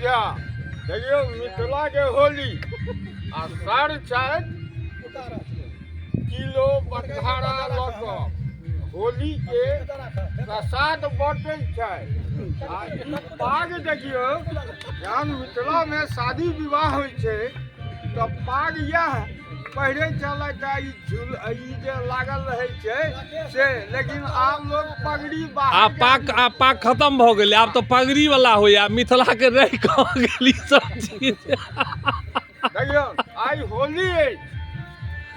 झा। देखियौ मिथिला के होली आ सर छथि किलो बटघारा लऽ कऽ होली के प्रसाद बँटै छै। आ ई पाग देखियौ, जहन मिथिलामे शादी विवाह होइ छै तऽ पाग इएह पहिरै छलथि। ई झूल ई जे लागल रहै छै से, लेकिन आब लोक पगड़ी बाहर। आब पाग, आब पाग खतम भऽ गेलै, आब तऽ पगड़ी वाला होइया। मिथिला के रहि कहाँ गेल ई सब चीज? देखियौ, आइ होली अछि,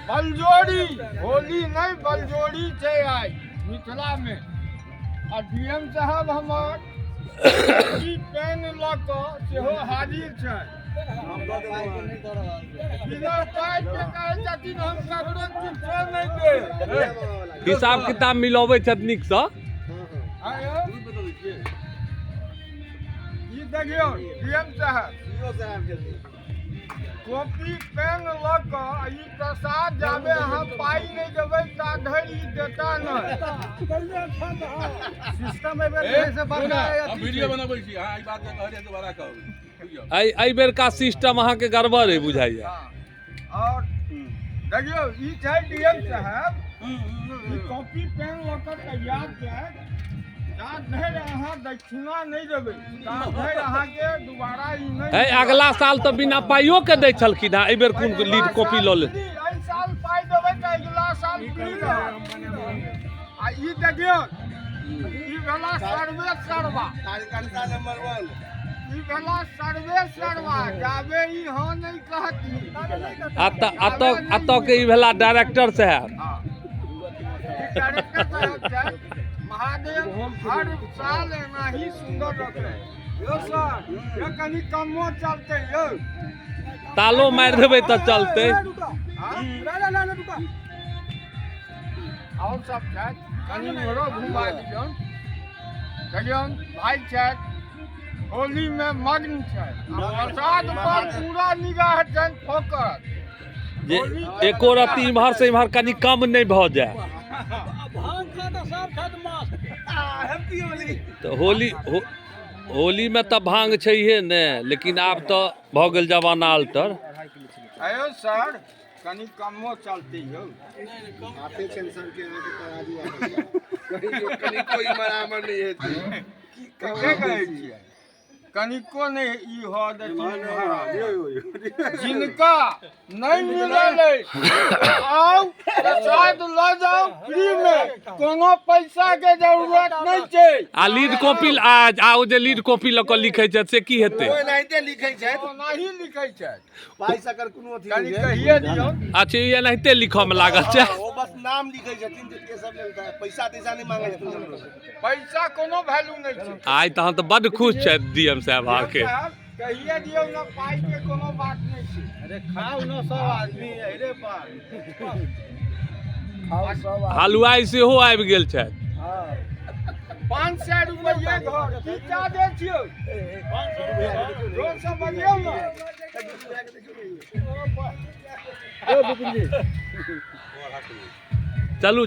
बलजोरी होली नहि, बलजोरी छै आइ मिथिलामे। आ डीएम साहब हमर पेन लऽ कऽ सेहो हाजिर छै। बिना पाइके कहै छथिन, हम ककरो किछो नहि देब। हिसाब किताब मिलबै छथि नीकसँ। आयो, ई देखियौ, डीएम साहब कॉपी पेन लऽ कऽ आ ई प्रसाद, जाबे अहाँ पाइ नहि देबै ता धरि ई देता नहि। सिस्टम एहि से बड़का। हम वीडियो बनबै छी। अहाँ ई बात के कहलियै, दोबारा कहू, बुझलियौ? एहि एहि बेरका सिस्टम अहाँके गड़बड़ अइ बुझाइया। हँ। और देखियौ, ई छै डीएम साहब, ई कॉपी पेन लऽ कऽ तैयार छै। जा धरि अहाँ दक्षिणा नहि देबै ता धरि अहाँके दुबारा ई नहि। है, अगला साल तऽ बिना पाइयो के दै छलखिन हेँ, एहि बेर कोन लीड कॉपी लऽ ले? एहि साल पाइ देबै तऽ अगिला साल फ्री रहत। आ ई देखियौ, ई भेला सर्वे सर्वा। कार्यकर्ता नंबर 1। ई भेला सर्वे सर्वा, जाबे ई हँ नहि कहती। अतऽ अतऽ अतऽ के ई भेला डायरेक्टर साहेब। हँ, ई डायरेक्टर साहब छथि। महादेव हर साल एनाही सुन्दर रखै यौ सर। यौ, कनि कमो चलतै यौ। तालो मारि देबै तऽ चलतै। हँ? और सब छथि, कनि इम्हरो घुमा दियौन। देखियौन, भाइ छथि, होलीमे मग्न छथि आ प्रसाद पर पूरा निगाह छनि फोकस। जे एको रत्ती इम्हर से इम्हर कनि कम नहि भऽ जाय। हैप्पी होली। तऽ होली होलीमे तऽ भांग छैहे ने, लेकिन आब तऽ भऽ गेल जमाना अल्टर। आयो सर, कनि कमो चलतै यौ। हाथे छनि सबके अहाँके तराजू आ। कनि कोई बराबर नहि हेतै। ठीके कहै छियै, कनिको नहि ई हो देथिन। जिनका नहि मिलल अछि, आउ, प्रसाद लऽ जाउ फ्री मे, कोनो पैसा के जरूरत नहि छै। आ लीड कॉपी आ आ ओ जे लीड कॉपी लऽ कऽ लिखै छथि से की हेतै? ओ एनाहिते लिखै छथि। ओनाही लिखै छथि। पाइ सकर कोनो अथी कनि नहि छै। कहिए दियौ। अच्छा, ई एनाहिते लिखऽमे लागल छै। हँ, ओ बस नाम लिखै छथिन जे के सब लेलकै, पैसा तैसा नहि मांगै छथिन ककरो से। पैसा कोनो वैल्यू नहि छै। आइ तहन तऽ बड्ड खुश छथि डीएम साहेब अहाँके। साहब, कहिए दियौ ने, पाइ के कोनो बात नहि छै। अरे खाउ न सब आदमी, अरे बाप। हलुआइ सेहो आबि गेल छथि। 500 रुपैआ घर की जादे छियौ? जोरसँ बजियौ ने। चलू।